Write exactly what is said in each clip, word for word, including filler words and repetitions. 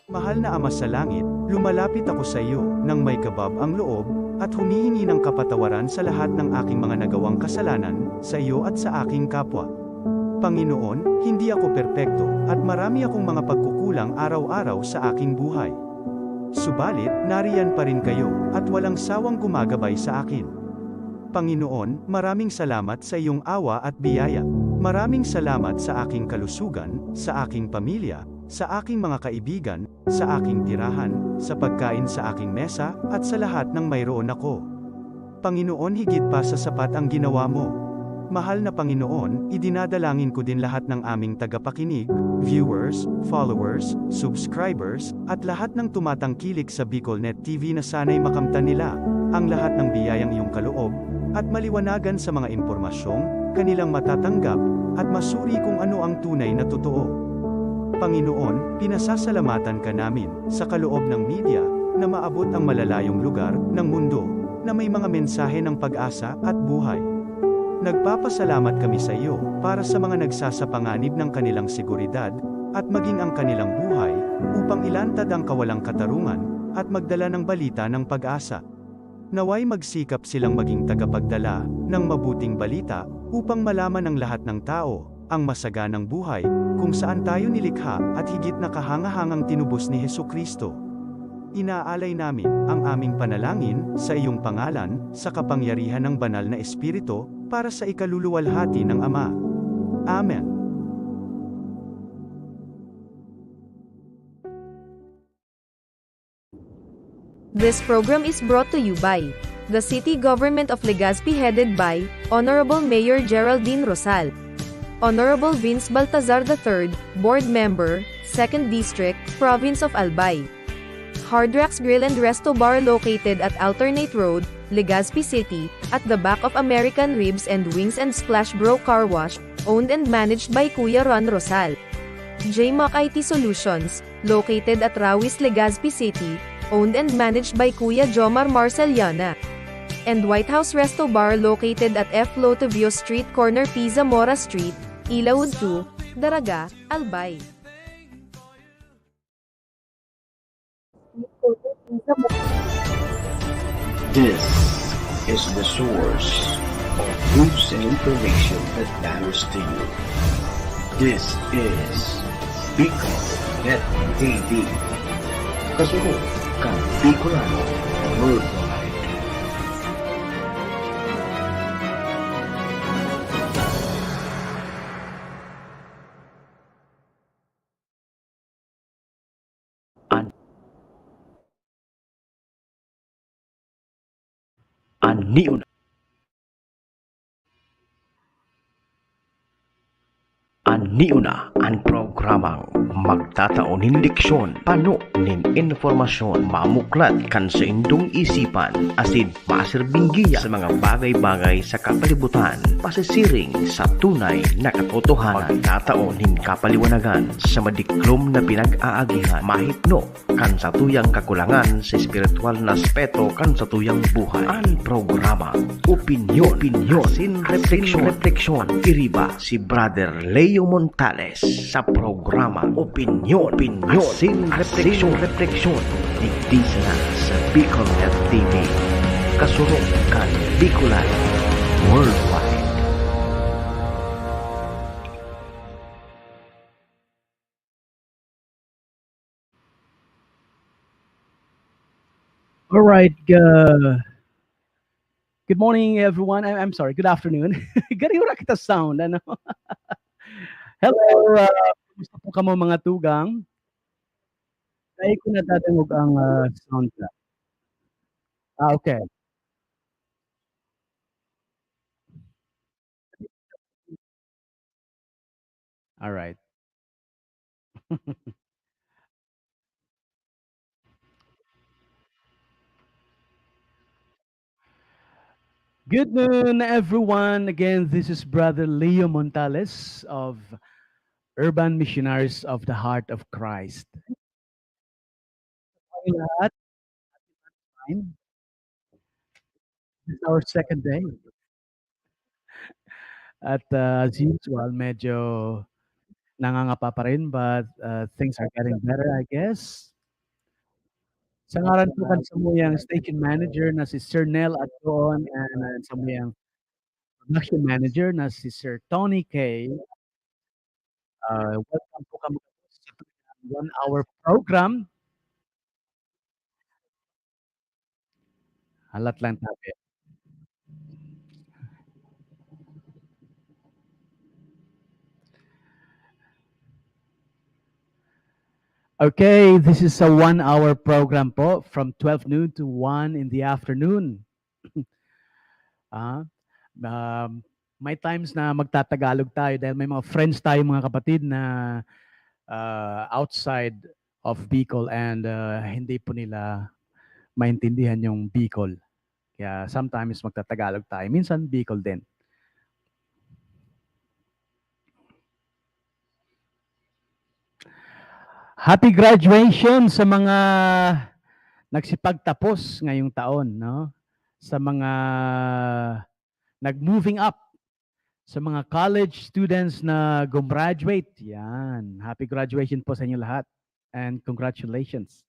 Mahal na Ama sa Langit, lumalapit ako sa iyo nang may kabab ang loob at humihingi ng kapatawaran sa lahat ng aking mga nagawang kasalanan sa iyo at sa aking kapwa. Panginoon, hindi ako perpekto at marami akong mga pagkukulang araw-araw sa aking buhay. Subalit, nariyan pa rin kayo at walang sawang gumagabay sa akin. Panginoon, maraming salamat sa iyong awa at biyaya. Maraming salamat sa aking kalusugan, sa aking pamilya, sa aking mga kaibigan, sa aking tirahan, sa pagkain sa aking mesa, at sa lahat ng mayroon ako. Panginoon, higit pa sa sapat ang ginawa mo. Mahal na Panginoon, idinadalangin ko din lahat ng aming tagapakinig, viewers, followers, subscribers, at lahat ng tumatangkilik sa BicolNet T V na sana'y makamtan nila ang lahat ng biyayang iyong kaloob at maliwanagan sa mga impormasyong kanilang matatanggap at masuri kung ano ang tunay na totoo. Panginoon, pinasasalamatan ka namin sa kaloob ng media na maabot ang malalayong lugar ng mundo na may mga mensahe ng pag-asa at buhay. Nagpapasalamat kami sa iyo para sa mga nagsasapanganib ng kanilang seguridad at maging ang kanilang buhay upang ilantad ang kawalang katarungan at magdala ng balita ng pag-asa. Naway magsikap silang maging tagapagdala ng mabuting balita upang malaman ng lahat ng tao ang masaganang buhay kung saan tayo nilikha at higit na kahangahangang tinubos ni Jesu-Cristo. Inaalay namin ang aming panalangin sa iyong pangalan, sa kapangyarihan ng Banal na Espiritu, para sa ikaluluwalhati ng Ama. Amen. This program is brought to you by the City Government of Legazpi, headed by Honorable Mayor Geraldine Rosal, Honorable Vince Baltazar the third, Board Member, Second District, Province of Albay. Hard Rocks Grill and Resto Bar, located at Alternate Road, Legazpi City, at the back of American Ribs and Wings and Splash Bro Car Wash, owned and managed by Kuya Ron Rosal. J Mac I T Solutions, located at Rawis, Legazpi City, owned and managed by Kuya Jomar Marceliana. And White House Resto Bar, located at F Lotovio Street, corner P Zamora Street, Ilawod two, Daraga, Albay. This is the source of news and information that matters to you. This is Bicol Net T V. Kasunod kan Bicolano Worldwide. An-, an niyo na. An niyo na an programang magtatao nin leksyon, pano nin impormasyon, mamuklat kan saindong isipan, asin masirbing giya sa mga bagay-bagay sa kapalibutan, pasisiring sa tunay na katotohanan, magtatao nin kapaliwanagan sa madiklom na pinag-aagihan, mahipno kan satuyang kakulangan sa espiritual na aspeto kan satuyang buhay. An programa, opinyon, opinyon, asin refleksyon, refleksyon, iriba si Brother Leo Montales sa programa Opinyon, opinyon, asin refleksyon, refleksyon. Digdi sana sa Bicol Net T V. Kasurog kan Bicolano Worldwide. Alright, uh, good morning, everyone. I, I'm sorry, good afternoon. Gari ura kita sound, ano? Hello, uh, kumusta po kamo, mga tugang? Ay, ko nadadangog ang, uh, sound na. Ah, okay. All right. Good noon, everyone. Again, this is Brother Leo Montales of Urban Missionaries of the Heart of Christ. Hi lahat. Fine. It's our second day. At, uh, as usual, medyo nangangapa pa rin, but, uh, things are getting better, I guess. Sa ngaran po kan samuyang station manager na si Sir Nel Adroon and, uh, samuyang production manager na si Sir Tony K, uh, welcome po kamo sa one hour program. Halat lang tabi. Okay, this is a one hour program po from twelve noon to one in the afternoon. Ah, um, may times na magtatagalog tayo dahil may mga friends tayo, mga kapatid, na, ah, outside of Bicol and, ah, hindi po nila maintindihan yung Bicol. Kaya sometimes magtatagalog tayo. Minsan Bicol din. Happy graduation sa mga nagsipagtapos ngayong taon, no? Sa mga nag-moving up, sa mga college students na gumraduate, yan. Happy graduation po sa inyo lahat. And congratulations.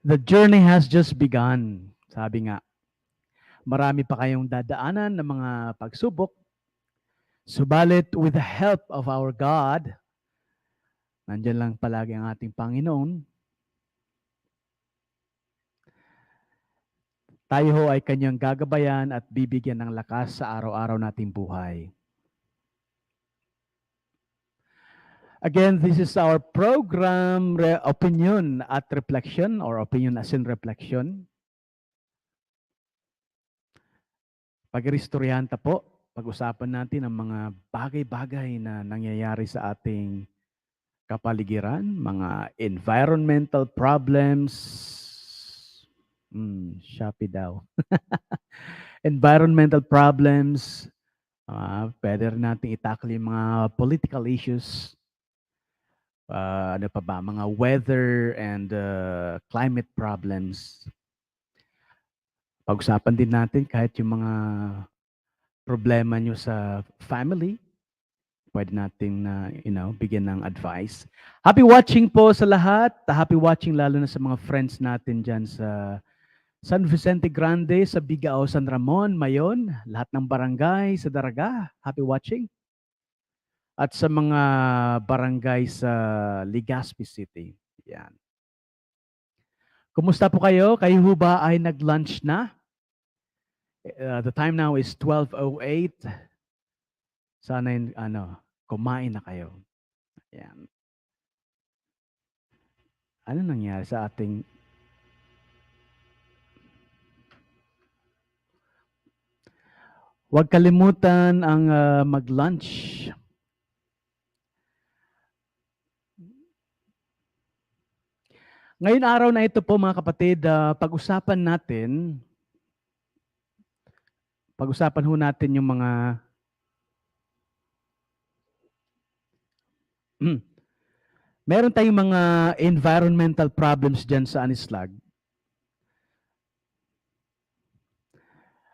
The journey has just begun, sabi nga. Marami pa kayong dadaanan na mga pagsubok. Subalit, with the help of our God, nandiyan lang palagi ang ating Panginoon. Tayo ho ay kanyang gagabayan at bibigyan ng lakas sa araw-araw nating buhay. Again, this is our program, Re-, Opinion at Reflection, or Opinion as in Reflection. Pag-iristoryahan ta po, pag-usapan natin ang mga bagay-bagay na nangyayari sa ating kapaligiran, mga environmental problems. Hmm, Shopee daw. Environmental problems. Ah, pwede rin natin i-tackle yung mga political issues. Ah, ano pa ba? Mga weather and, ah, climate problems. Pag-usapan din natin kahit yung mga problema nyo sa family, pwede natin na, you know, bigyan ng advice. Happy watching po sa lahat. Happy watching lalo na sa mga friends natin dyan sa San Vicente Grande, sa Bigao, San Ramon, Mayon, lahat ng barangay sa Daraga. Happy watching. At sa mga barangay sa Legazpi City. Yan. Kumusta po kayo? Kayo ho ba ay nag-lunch na? Uh, the time now is twelve oh eight. Sana yung, ano, kumain na kayo. Ayan. Ano nangyari sa ating Huwag kalimutan ang, ah, mag-lunch. Ngayon araw na ito po, mga kapatid, ah, pag-usapan natin, pag-usapan ho natin yung mga, meron tayong mga environmental problems diyan sa Anislag.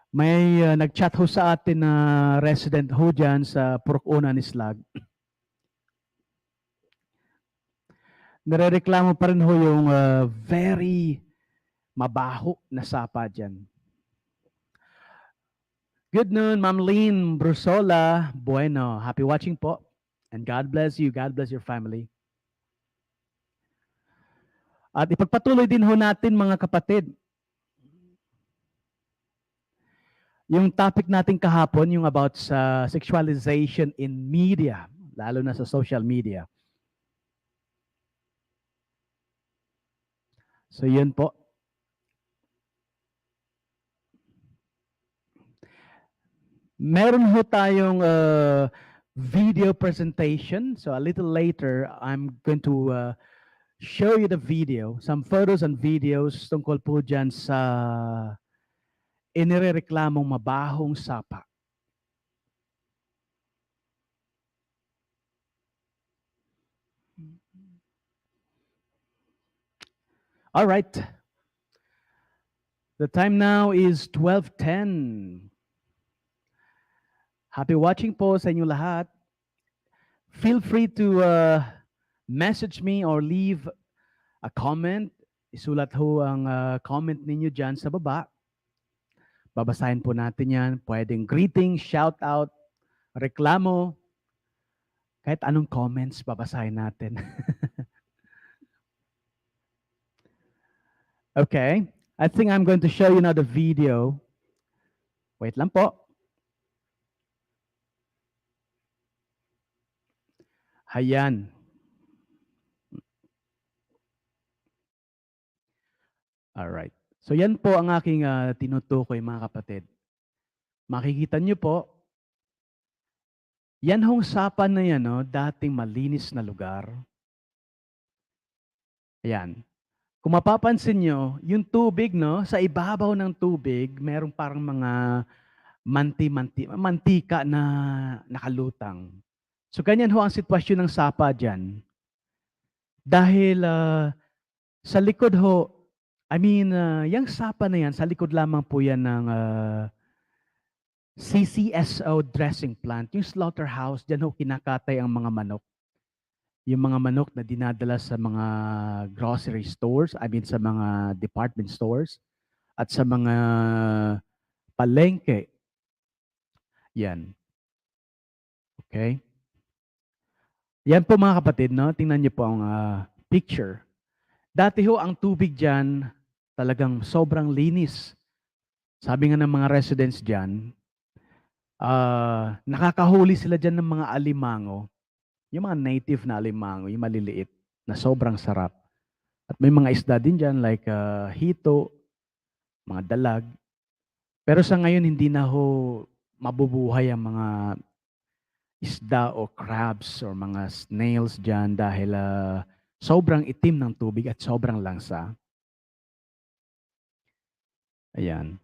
May, ah, nag-chat ho sa atin na resident ho diyan sa Purok Uno, Anislag. Narereklamo pa rin ho yung, ah, very mabaho na sapa diyan. Good noon, Ma'am Lynn Brusola. Bueno, happy watching po. And God bless you. God bless your family. At ipagpatuloy din ho natin, mga kapatid, yung topic natin kahapon, yung about sa sexualization in media, lalo na sa social media. So, yun po. Meron ho tayong, uh, video presentation. So a little later, I'm going to, uh, show you the video, some photos and videos tungkol po dyan sa inirereklamong mabahong sapa. All right. The time now is twelve ten. Happy watching po sa inyo lahat. Feel free to, uh, message me or leave a comment. Isulat ho ang, uh, comment ninyo dyan sa baba. Babasahin po natin yan. Pwedeng greeting, shout out, reklamo, kahit anong comments, babasahin natin. Okay. I think I'm going to show you now the video. Wait lang po. Ayan. Alright. So yan po ang aking, ah, tinutukoy, mga kapatid. Makikita niyo po, yan hong sapa na yan, no, dating malinis na lugar. Ayan. Kung mapapansin niyo, yung tubig, no, sa ibabaw ng tubig, merong parang mga manti-manti-, mantika na nakalutang. So, ganyan ho ang sitwasyon ng sapa diyan. Dahil, ah, sa likod ho, I mean, ah, yang sapa na yan, sa likod lamang po yan ng, ah, C C S O dressing plant, yung slaughterhouse, diyan ho kinakatay ang mga manok. Yung mga manok na dinadala sa mga grocery stores, I mean, sa mga department stores, at sa mga palengke. Yan. Okay? Yan po, mga kapatid, no? Tingnan niyo po ang, ah, picture. Dati ho, ang tubig diyan, talagang sobrang linis. Sabi nga ng mga residents diyan, ah, nakakahuli sila diyan ng mga alimango, yung mga native na alimango, yung maliliit, na sobrang sarap. At may mga isda din diyan, like, ah, hito, mga dalag. Pero sa ngayon, hindi na ho mabubuhay ang mga isda o crabs or mga snails diyan dahil, ah, sobrang itim ng tubig at sobrang langsa. Ayan.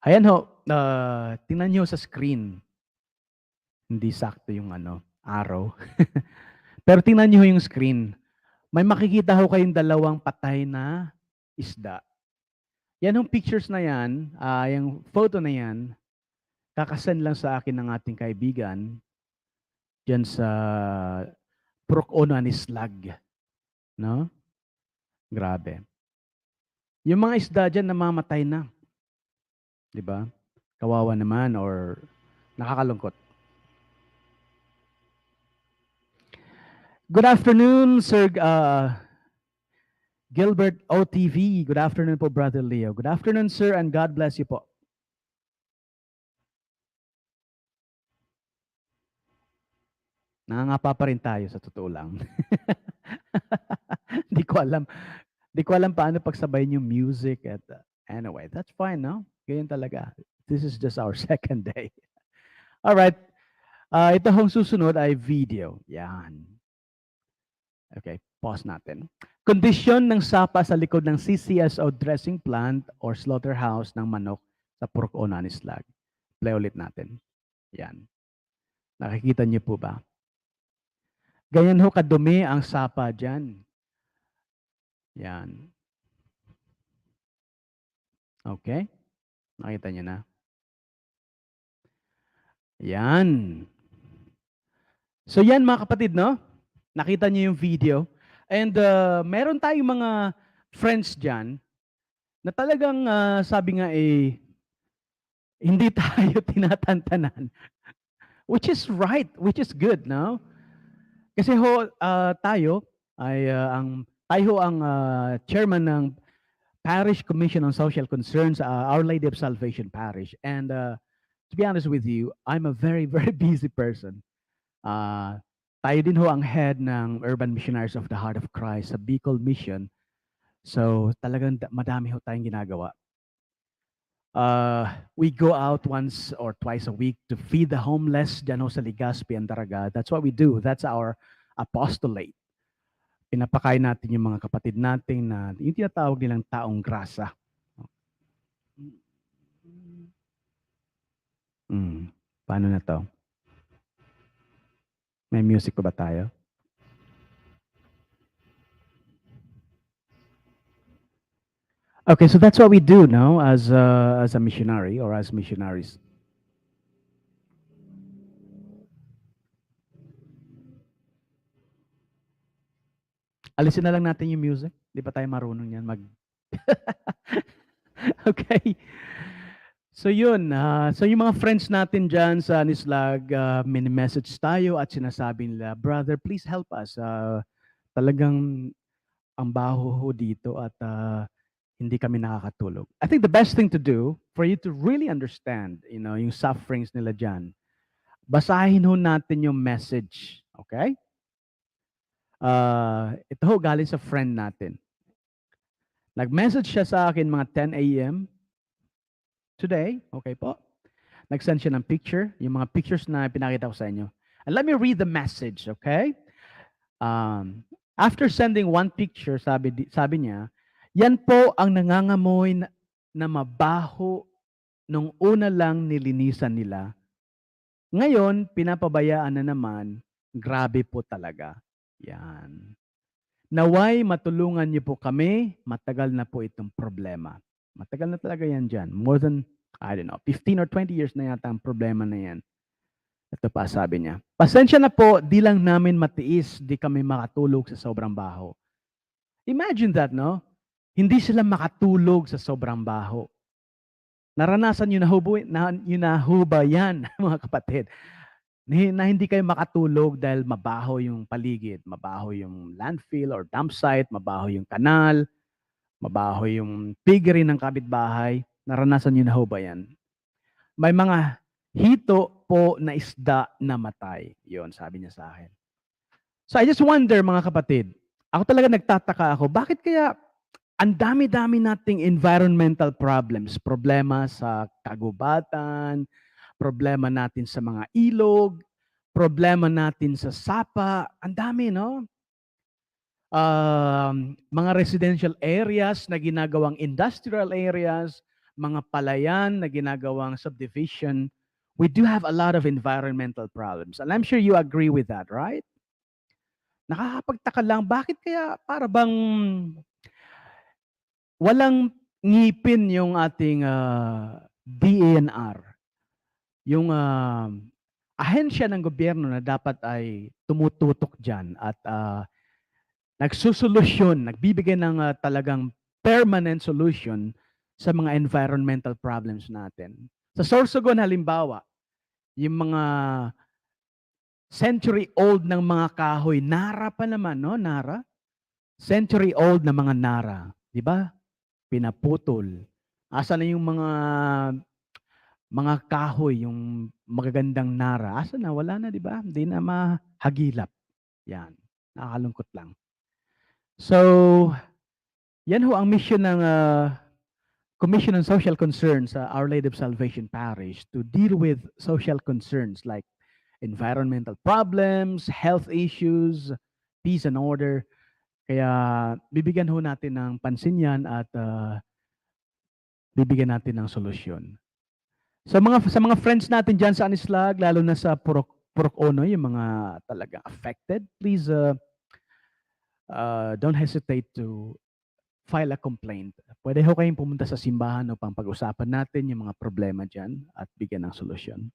Ayan ho, ah, tingnan niyo sa screen. Hindi sakto yung ano, arrow. Pero tingnan niyo yung screen. May makikita ho kayong dalawang patay na isda. Yan yung pictures na yan, ah, yung photo na yan, kakasend lang sa akin ng ating kaibigan diyan sa Purok Uno Anislag, no? Grabe. Yung mga isda diyan namamatay na. 'Di ba? Kawawa naman or nakakalungkot. Good afternoon, Sir, ah, Gilbert O T V. Good afternoon po, Brother Leo. Good afternoon, sir, and God bless you po. Nangangapa pa rin tayo, sa totoo lang. Di ko alam. Di ko alam paano pagsabayin yung music at, uh, anyway, that's fine, no? Ganyan talaga. This is just our second day. All right. Ah, ito hong susunod ay video. Yan. Okay, pause natin. Kondisyon ng sapa sa likod ng C C S O dressing plant or slaughterhouse ng manok sa Purok Uno Anislag. Play ulit natin. Yan. Nakikita niyo po ba? Ganyan ho kadumi ang sapa diyan. Yan. Okay? Nakita niyo na? Yan. So yan, mga kapatid, no? Nakita niyo yung video. And, uh, meron tayong mga friends diyan na talagang, ah, sabi nga, eh, hindi tayo tinatantanan. Which is right, which is good, no? Kasi ho, ah, tayo ay, ah, ang, tayo ho ang, ah, chairman ng Parish Commission on Social Concerns, ah, Our Lady of Salvation Parish. And, ah, to be honest with you, I'm a very, very busy person. Ah, tayo din ho ang head ng Urban Missionaries of the Heart of Christ sa Bicol Mission. So, talagang da-, madami ho tayong ginagawa. Uh, we go out once or twice a week to feed the homeless dyan ho sa Legazpi and Daraga. That's what we do. That's our apostolate. Pinapakain natin yung mga kapatid natin na yung tinatawag nilang taong grasa. Hmm. Paano na to? May music pa ba tayo? Okay, so that's what we do, no, as a, as a missionary or as missionaries. Alisin na lang natin yung music. Di pa tayo marunong yan mag... Okay. So yun, ah, so yung mga friends natin dyan sa Anislag, ah, mini-message tayo at sinasabi nila, "Brother, please help us. Ah, talagang ang baho ho dito at, ah, hindi kami nakakatulog." I think the best thing to do for you to really understand, you know, yung sufferings nila dyan, basahin ho natin yung message, okay? Ah, ito ho galing sa friend natin. Nag-message siya sa akin mga ten a m today, okay po? Nag-send siya ng picture, yung mga pictures na pinakita ko sa inyo. And let me read the message, okay? Um, after sending one picture, sabi, di- sabi niya, "Yan po ang nangangamoy na, na mabaho nung una lang nilinisan nila. Ngayon, pinapabayaan na naman. Grabe po talaga." Yan. "Naway matulungan niyo po kami, matagal na po itong problema." Matagal na talaga yan dyan. More than, I don't know, fifteen or twenty years na yata ang problema na yan. Ito pa, sabi niya, "Pasensya na po, di lang namin matiis, di kami makatulog sa sobrang baho." Imagine that, no? Hindi sila makatulog sa sobrang baho. Naranasan nyo na ho ba, na, nyo na ho ba yan, mga kapatid? Ni-, na hindi kayo makatulog dahil mabaho yung paligid, mabaho yung landfill or dump site, mabaho yung kanal, mabaho yung piggery ng kapitbahay. Naranasan nyo na ho ba yan? "May mga hito po na isda na matay." Yun, sabi niya sa akin. So I just wonder, mga kapatid, ako talaga nagtataka ako, bakit kaya ang dami-dami nating environmental problems, problema sa kagubatan, problema natin sa mga ilog, problema natin sa sapa, ang dami, no? Um, mga residential areas na ginagawang industrial areas, mga palayan na ginagawang subdivision, we do have a lot of environmental problems. And I'm sure you agree with that, right? Nakakapagtaka lang, bakit kaya para bang walang ngipin yung ating, ah, D E N R? Yung, ah, ahensya ng gobyerno na dapat ay tumututok diyan at, ah, nagsosolusyon, nagbibigay ng, ah, talagang permanent solution sa mga environmental problems natin. Sa Sorsogon, halimbawa, yung mga century old ng mga kahoy, nara pa naman, no? Nara? Century old na mga nara, di ba? Pinaputol. Asa na yung mga, mga kahoy, yung magagandang nara? Asa na? Wala na, di ba? Hindi na mahagilap. Yan. Nakakalungkot lang. So, yan ho ang mission ng, ah, Commission on Social Concerns sa Our Lady of Salvation Parish, to deal with social concerns like environmental problems, health issues, peace and order. Kaya bibigyan ho natin ng pansin yan at, ah, bibigyan natin ng solusyon. Sa mga, sa mga friends natin dyan sa Anislag, lalo na sa Purok, Purok Uno, yung mga talagang affected, please, uh, uh, don't hesitate to file a complaint. Pwede ho kayong pumunta sa simbahan upang pag-usapan natin yung mga problema dyan at bigyan ng solusyon.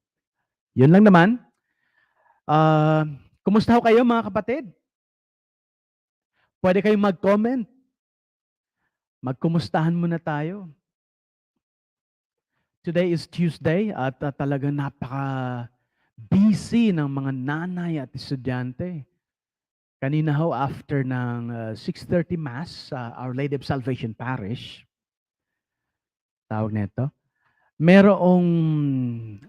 Yun lang naman. Ah, kumusta ho kayo, mga kapatid? Pwede kayong mag-comment. Magkumustahan muna tayo. Today is Tuesday at, ah, talagang napaka-busy ng mga nanay at estudyante. Kanina ho, after ng, ah, six thirty Mass sa Our Lady of Salvation Parish, tawag nito, merong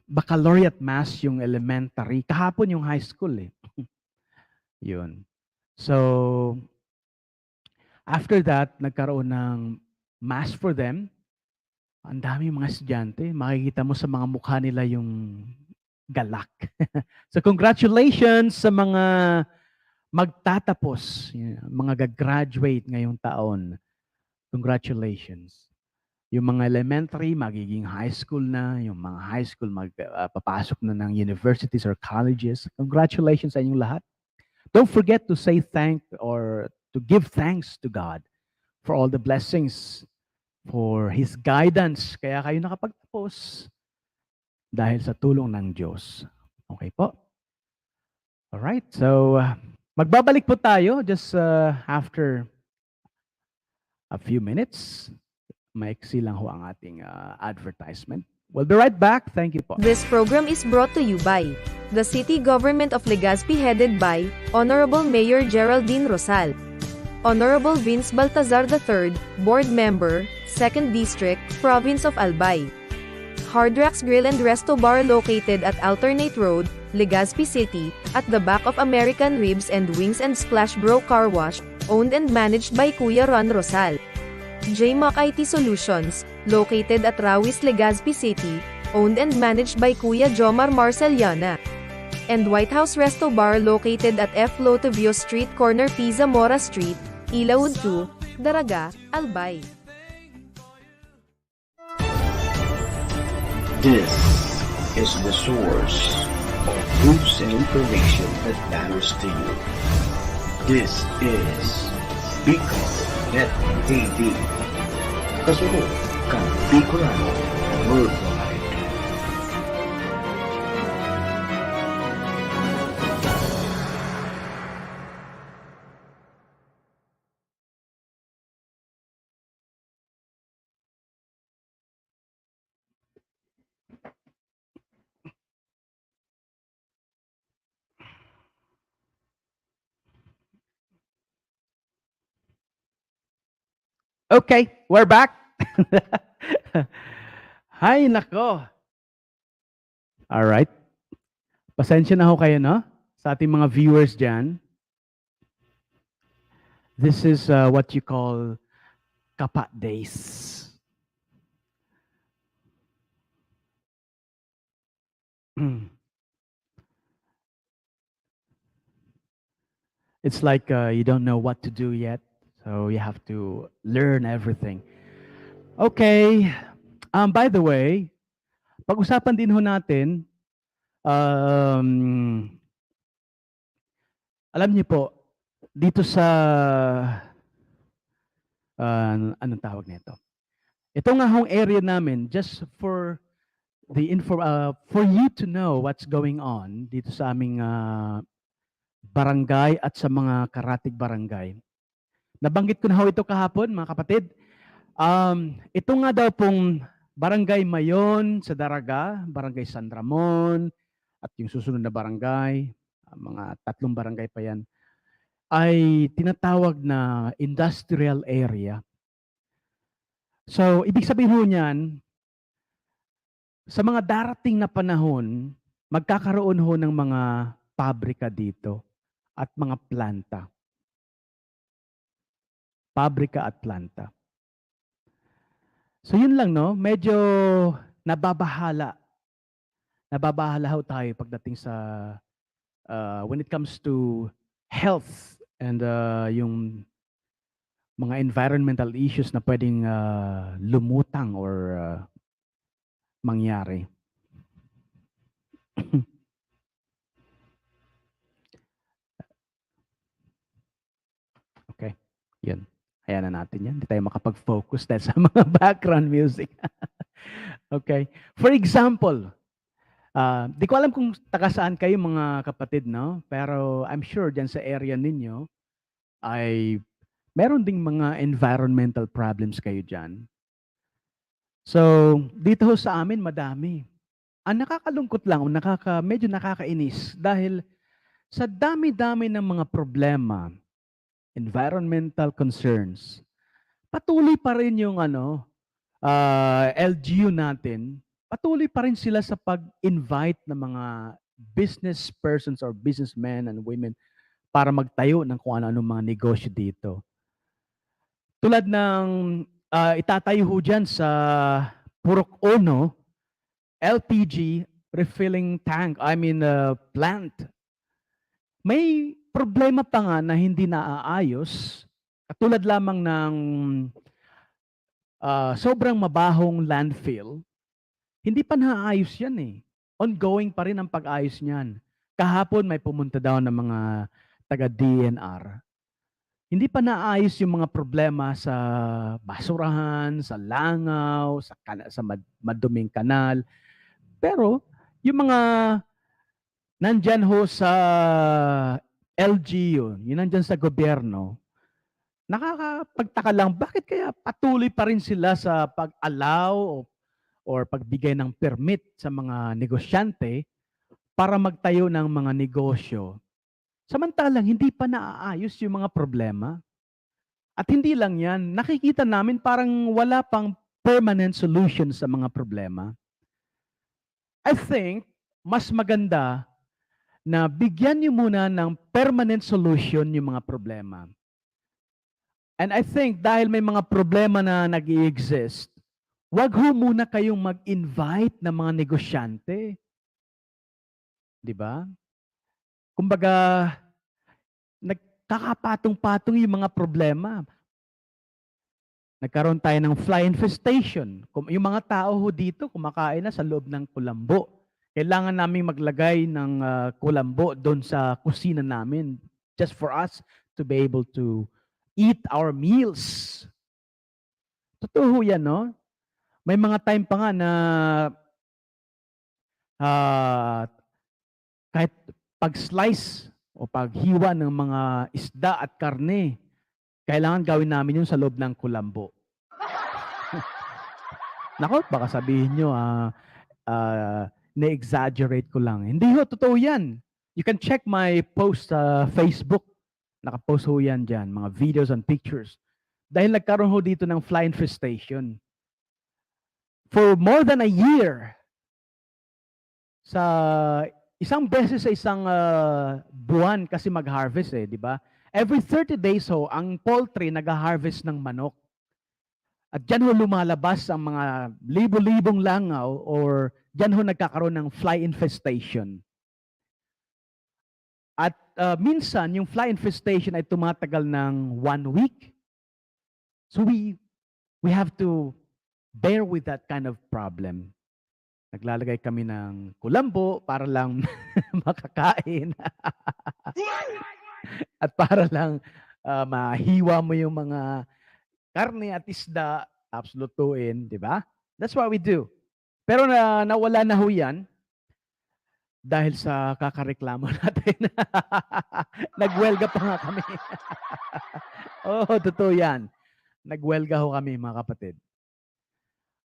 baccalaureate Mass yung elementary, kahapon yung high school, eh. Yun. So, after that, nagkaroon ng Mass for them. Ang daming mga estudyante, makikita mo sa mga mukha nila yung galak. So, congratulations sa mga magtatapos, yun, mga ga-graduate ngayong taon. Congratulations. Yung mga elementary, magiging high school na. Yung mga high school, mag-, ah, papasok na ng universities or colleges. Congratulations sa inyong lahat. Don't forget to say thank or to give thanks to God for all the blessings, for His guidance. Kaya kayo nakapagtapos dahil sa tulong ng Diyos. Okay po? Alright. So, ah, magbabalik po tayo just, ah, after a few minutes. Maiksi lang ho ang ating, ah, advertisement. We'll be right back. Thank you po. This program is brought to you by the City Government of Legazpi, headed by Honorable Mayor Geraldine Rosal. Honorable Vince Baltazar the third, Board Member, Second District, Province of Albay. Hard Rocks Grill and Resto Bar, located at Alternate Road, Legazpi City, at the back of American Ribs and Wings and Splash Bro Car Wash, owned and managed by Kuya Ron Rosal. J Mac I T Solutions, located at Rawis, Legazpi City, owned and managed by Kuya Jomar Marceliana. And White House Resto Bar, located at F Lotevio Street, corner P Zamora Street, Ilaud two, Daraga, Albay. This is the source of news and information that matters to you. This is Bicol Net T V. Kasunod kan Bicolano Worldwide. Okay, we're back. Hay nako. All right. Pasensya na ho kayo, no? Sa ating mga viewers dyan. This is, uh, what you call kapa days. It's like, uh, you don't know what to do yet, so you have to learn everything. Okay. Um, by the way, pag-usapan din ho natin, um, alam niyo po, dito sa, ah, anong tawag nito? Ito nga hong area namin, just for the info, ah, for you to know what's going on dito sa aming, ah, barangay at sa mga karatig barangay. Nabanggit ko na ho ito kahapon, mga kapatid. Um, ito nga daw pong Barangay Mayon sa Daraga, Barangay San Ramon, at yung susunod na barangay, ah, mga tatlong barangay pa yan, ay tinatawag na industrial area. So, ibig sabihin ho niyan, sa mga darating na panahon, magkakaroon ho ng mga pabrika dito at mga planta. Pabrika at planta. So, yun lang, no? Medyo nababahala. Nababahala ho tayo pagdating sa, ah, when it comes to health and, ah, yung mga environmental issues na pwedeng, ah, lumutang or, ah, mangyari. Okay, yun. Hayaan na natin yan. Hindi tayo makapag-focus dahil sa mga background music. Okay. For example, ah, di ko alam kung taga saan kayo, mga kapatid, no? Pero I'm sure dyan sa area ninyo ay meron ding mga environmental problems kayo dyan. So, dito ho sa amin madami. Ang nakakalungkot lang o nakaka-, medyo nakakainis dahil sa dami-dami ng mga problema, environmental concerns, patuloy pa rin yung ano, ah, L G U natin, patuloy pa rin sila sa pag-invite ng mga business persons or businessmen and women para magtayo ng kung ano-anong mga negosyo dito. Tulad ng, ah, itatayo ho dyan sa Purok Uno, L P G refilling tank, I mean, uh, plant. May problema pa nga na hindi naaayos, katulad lamang ng, ah, sobrang mabahong landfill, hindi pa naaayos yan eh. Ongoing pa rin ang pag-ayos niyan. Kahapon may pumunta daw ng mga taga D N R. Hindi pa naayos yung mga problema sa basurahan, sa langaw, sa kana-, sa mad-, maduming kanal. Pero yung mga nandyan ho sa L G U, yung nandyan sa gobyerno, nakakapagtaka lang, bakit kaya patuloy pa rin sila sa pag-allow o, or pagbigay ng permit sa mga negosyante para magtayo ng mga negosyo, samantalang hindi pa naaayos yung mga problema? At hindi lang yan, nakikita namin parang wala pang permanent solution sa mga problema. I think, mas maganda na bigyan niyo muna ng permanent solution yung mga problema. And I think, dahil may mga problema na nag-i-exist, wag ho muna kayong mag-invite ng mga negosyante. Di ba? Kumbaga, nagkakapatong-patong yung mga problema. Nagkaroon tayo ng fly infestation. Kum-, yung mga tao ho dito, kumakain na sa loob ng kulambo. Kailangan naming maglagay ng, ah, kulambo doon sa kusina namin just for us to be able to eat our meals. Totoo ho yan, no? May mga time pa nga na, ah, kahit pag-slice o paghiwa ng mga isda at karne, kailangan gawin namin yun sa loob ng kulambo. Nako, baka sabihin nyo, ah, ah, na-exaggerate ko lang. Hindi ho, totoo yan. You can check my post sa Facebook. Nakapost ho yan dyan, mga videos and pictures. Dahil nagkaroon ho dito ng fly infestation. For more than a year, sa isang beses sa isang, ah, buwan kasi mag-harvest eh, di ba? Every thirty days ho, ang poultry nag-harvest ng manok. At dyan ho lumalabas ang mga libo-libong langaw or dyan ho nagkakaroon ng fly infestation. At, ah, minsan, yung fly infestation ay tumatagal ng one week. So we, we have to bear with that kind of problem. Naglalagay kami ng kulambo para lang makakain. At para lang, ah, mahiwa mo yung mga karne at isda, tapos lutuin, di ba? That's what we do. Pero na, nawala na ho yan dahil sa kakareklamo natin. Nagwelga pa nga kami. Oo, totoo yan. Nagwelga ho kami, mga kapatid.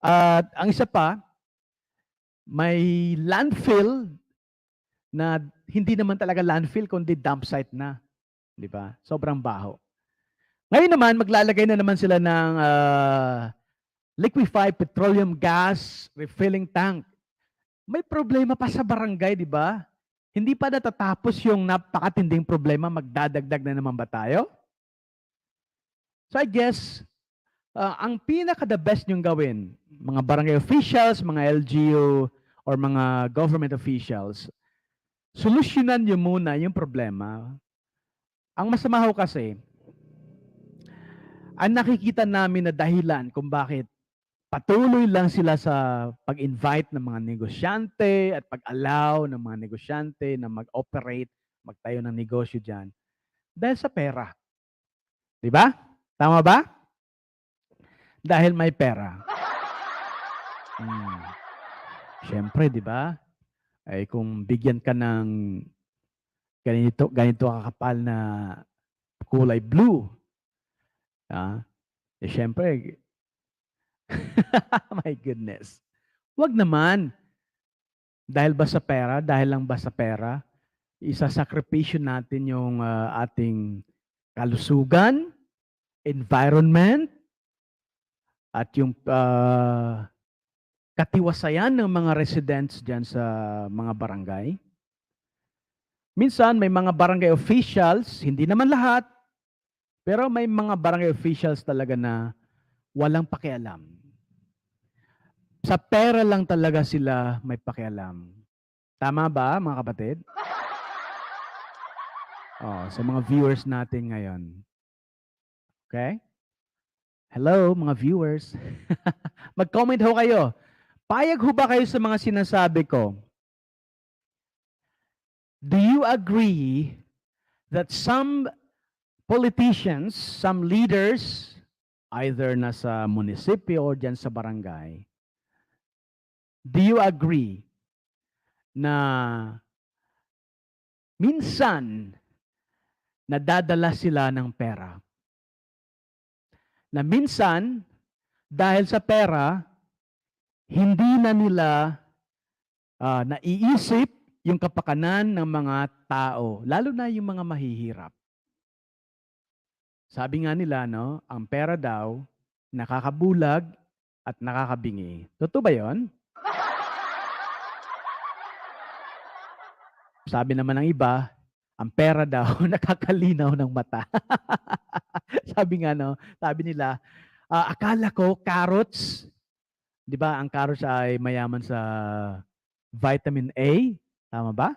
At ang isa pa, may landfill na hindi naman talaga landfill, kundi dump site na. Di ba? Sobrang baho. Ngayon naman, maglalagay na naman sila ng, ah, liquefied petroleum gas refilling tank. May problema pa sa barangay, di ba? Hindi pa natatapos yung napakatinding problema, magdadagdag na naman ba tayo? So I guess, ah, ang pinaka-the best niyong gawin, mga barangay officials, mga L G U, or mga government officials, solusyonan niyo muna yung problema. Ang masama ho kasi, ang nakikita namin na dahilan kung bakit patuloy lang sila sa pag-invite ng mga negosyante at pag-allow ng mga negosyante na mag-operate, magtayo ng negosyo diyan, dahil sa pera. Di ba? Tama ba? Dahil may pera. Hmm. Siyempre, di ba? Ay, kung bigyan ka ng ganito, ganito kakapal na kulay blue, ah, eh, siyempre, my goodness. Wag naman. Dahil ba sa pera, dahil lang ba sa pera, isasakripisyo natin yung, ah, ating kalusugan, environment, at yung, ah, katiwasayan ng mga residents diyan sa mga barangay. Minsan may mga barangay officials, hindi naman lahat, pero may mga barangay officials talaga na walang pakialam. sa pera lang talaga sila may pakialam. Tama ba, mga kapatid? Oh, sa mga viewers natin ngayon. Okay? Hello, mga viewers. Mag-comment ho kayo. Payag ho ba kayo sa mga sinasabi ko? Do you agree that some politicians, some leaders, either nasa munisipyo or dyan sa barangay, do you agree na minsan nadadala sila ng pera? Na minsan, dahil sa pera, hindi na nila, ah, naiisip yung kapakanan ng mga tao, lalo na yung mga mahihirap. Sabi nga nila, no, ang pera daw nakakabulag at nakakabingi. Totoo ba yon? Sabi naman ng iba, ang pera daw nakakalinaw ng mata. Sabi nga, no, sabi nila, ah, "Akala ko carrots," di ba, ang carrots ay mayaman sa vitamin A, tama ba?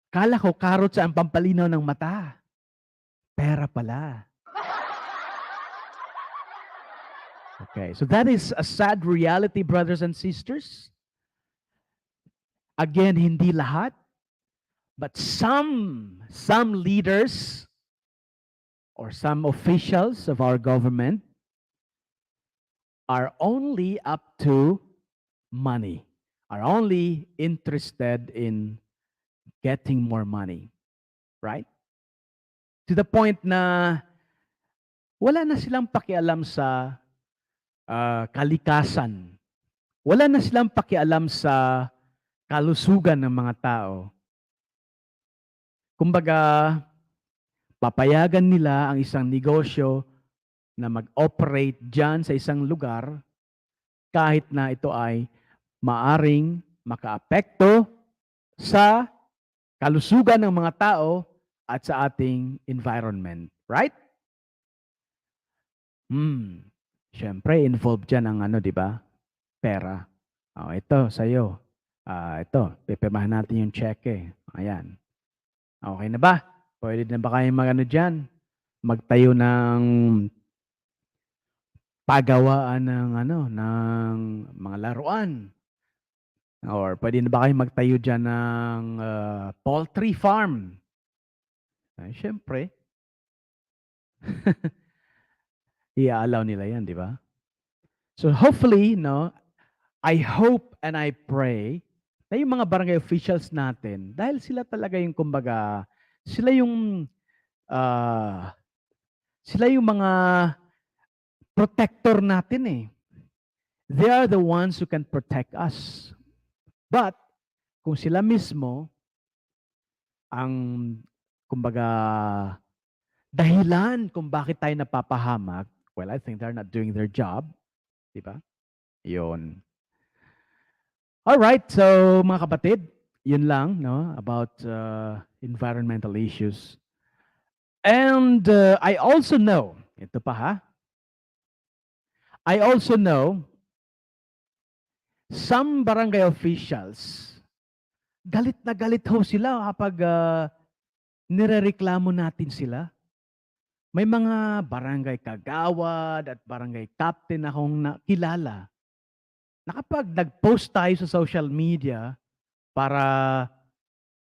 "Akala ko carrots ang pampalinaw ng mata. Pera pala." Okay, so that is a sad reality, brothers and sisters. Again, hindi lahat, but some, some leaders or some officials of our government are only up to money, are only interested in getting more money, right? To the point na wala na silang pakialam sa, ah, kalikasan. Wala na silang pakialam sa kalusugan ng mga tao. Kumbaga, papayagan nila ang isang negosyo na mag-operate diyan sa isang lugar, kahit na ito ay maaring makaapekto sa kalusugan ng mga tao at sa ating environment. Right? Hmm. Siyempre, involved diyan ang ano, di ba? Pera. Oh, ito, sa'yo. Ah, ito, pipirmahan natin yung cheque. Ayan. Okay na ba? Pwede na ba kayo mag-ano diyan? Magtayo ng pagawaan ng ano, ng mga laruan. Or pwede na ba kayo magtayo diyan ng, ah, poultry farm? Ay, siyempre. Ia-allow nila yan, di ba? So hopefully, no, I hope and I pray na yung mga barangay officials natin, dahil sila talaga yung, kumbaga, sila yung, ah, sila yung mga protector natin eh. They are the ones who can protect us. But, kung sila mismo, ang, kumbaga, dahilan kung bakit tayo napapahamak, well, I think they're not doing their job. Di ba? Yun. All right, so mga kapatid, yun lang, no, about, uh, environmental issues. And, uh, I also know, ito pa ha, I also know some barangay officials, galit na galit ho sila kapag, ah, nirereklamo natin sila. May mga barangay kagawad at barangay captain akong nakilala na kapag nag-post tayo sa social media para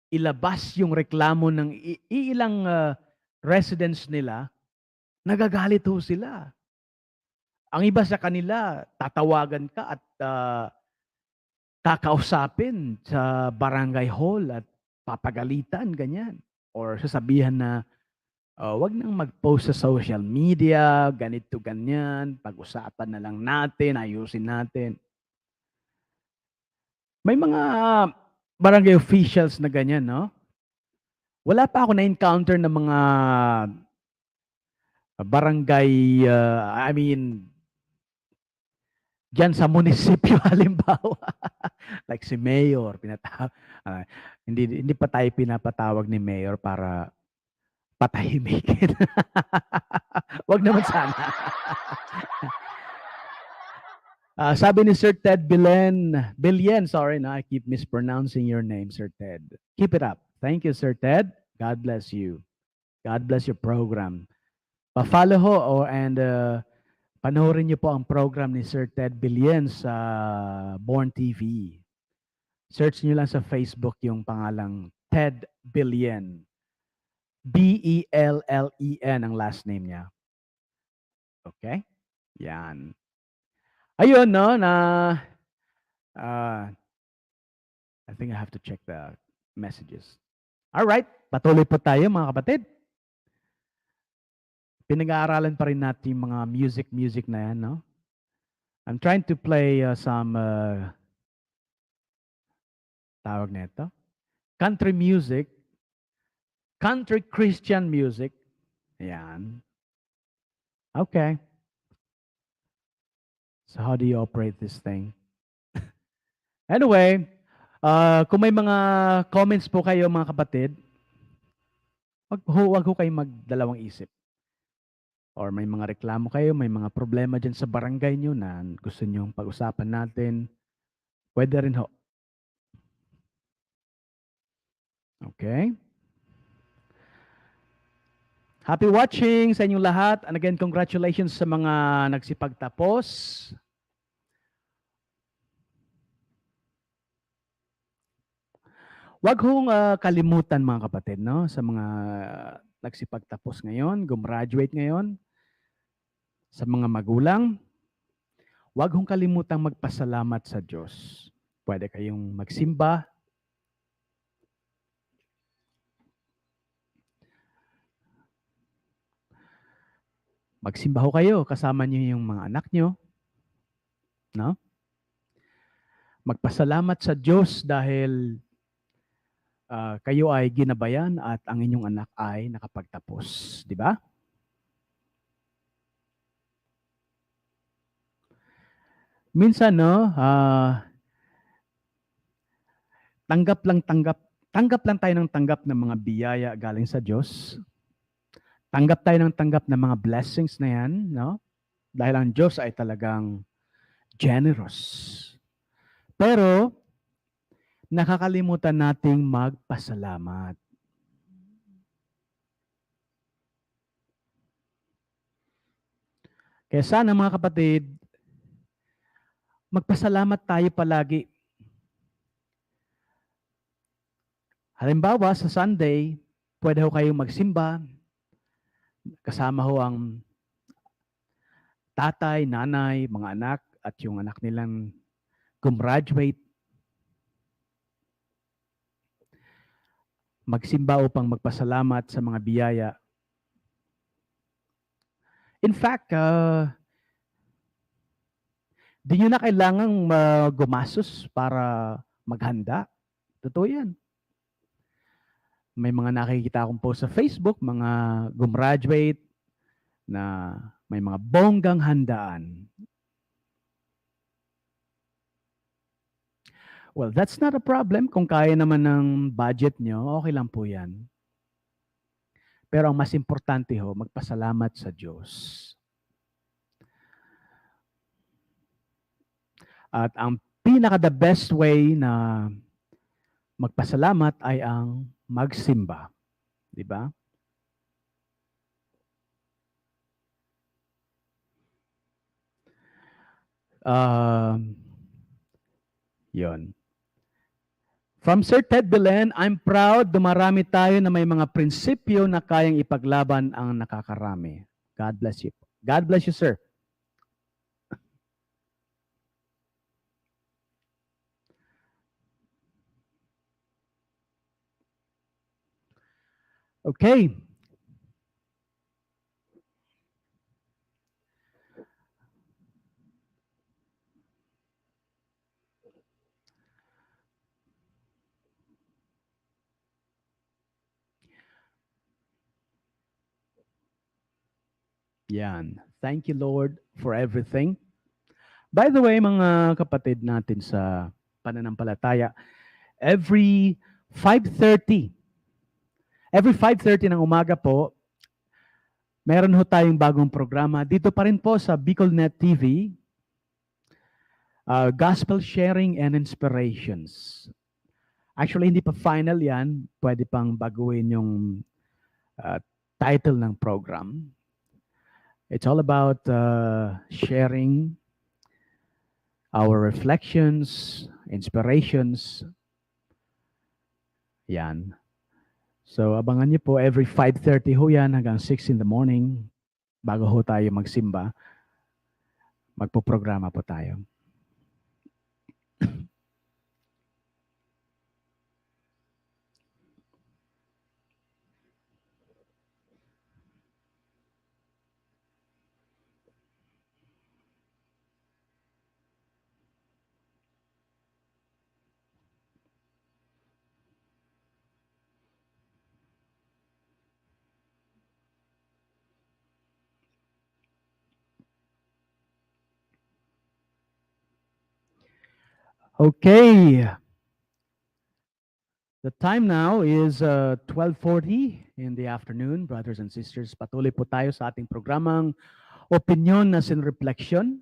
ilabas yung reklamo ng i-, iilang, ah, residents nila, nagagalit ho sila. Ang iba sa kanila, tatawagan ka at, ah, kakausapin sa barangay hall at papagalitan, ganyan. Or sasabihan na, "Oh, wag nang mag-post sa social media, ganito, ganyan, pag-usapan na lang natin, ayusin natin." May mga barangay officials na ganyan, no? Wala pa ako na-encounter ng mga barangay, ah, I mean, diyan sa munisipyo, halimbawa, like si mayor, pinata-, ah, hindi, hindi pa tayo pinapatawag ni mayor para patahimikin. Wag naman sana. Ah, sabi ni Sir Ted Bilen, Bilien, sorry na, I keep mispronouncing your name, Sir Ted. Keep it up. Thank you, Sir Ted. God bless you. God bless your program. Pa-follow ho, oh, and, uh, panoorin niyo po ang program ni Sir Ted Bilien sa Born T V. Search niyo lang sa Facebook yung pangalang Ted Bilien. B E L L E N ang last name niya. Okay? Yan. Ayun, no, na, ah, I think I have to check the messages. All right, patuloy po tayo, mga kapatid. Pinag-aaralan pa rin natin yung mga music, music na yan, no? I'm trying to play, uh, some, uh, tawag na ito, country music, country Christian music. Ayan. Okay. So how do you operate this thing? Anyway, ah, kung may mga comments po kayo, mga kapatid, wag ho, wag ho kayong magdalawang isip. Or may mga reklamo kayo, may mga problema dyan sa barangay nyo na gusto nyong pag-usapan natin, pwede rin ho. Okay? Happy watching sa inyong lahat. And again, congratulations sa mga nagsipagtapos. Wag hong, ah, kalimutan, mga kapatid, no, sa mga nagsipagtapos ngayon, gumraduate ngayon, sa mga magulang, wag hong kalimutang magpasalamat sa Diyos. Pwede kayong magsimba. Magsimba ho kayo, kasama niyo yung mga anak niyo, no? Magpasalamat sa Diyos dahil, ah, kayo ay ginabayan at ang inyong anak ay nakapagtapos, di ba? Minsan, no, ah, tanggap lang tanggap, tanggap lang tayo ng tanggap ng mga biyaya galing sa Diyos. Tanggap tayo ng tanggap ng mga blessings na yan, no? Dahil ang Diyos ay talagang generous. Pero, nakakalimutan nating magpasalamat. Kaya sana, mga kapatid, magpasalamat tayo palagi. Halimbawa, sa Sunday, pwede ho kayong magsimba, kasama ho ang tatay, nanay, mga anak, at yung anak nilang gumraduate. Magsimba upang magpasalamat sa mga biyaya. In fact, ah, di nyo na kailangang ma-, gumastos para maghanda. Totoo yan. May mga nakikita akong post sa Facebook, mga gumraduate na may mga bonggang handaan. Well, that's not a problem. Kung kaya naman ng budget nyo, okay lang po yan. Pero ang mas importante ho, magpasalamat sa Diyos. At ang pinaka the best way na magpasalamat ay ang magsimba. Di ba? Um, yun. From Sir Ted Belen, "I'm proud, dumarami tayo na may mga prinsipyo na kayang ipaglaban ang nakakarami." God bless you. God bless you, sir. Okay. Yan. Thank you, Lord, for everything. By the way, mga kapatid natin sa pananampalataya, every five thirty, every five thirty ng umaga po, meron ho tayong bagong programa. Dito pa rin po sa Bicol Net T V. Uh, gospel sharing and inspirations. Actually, hindi pa final yan. Pwede pang baguhin yung uh, title ng program. It's all about uh, sharing our reflections, inspirations. Yan. So, abangan niyo po every five thirty ho yan hanggang six in the morning. Bago ho tayo magsimba, magpoprograma po tayo. Okay. The time now is uh, twelve forty in the afternoon, brothers and sisters. Patuloy po tayo sa ating programang Opinion na sin Reflection.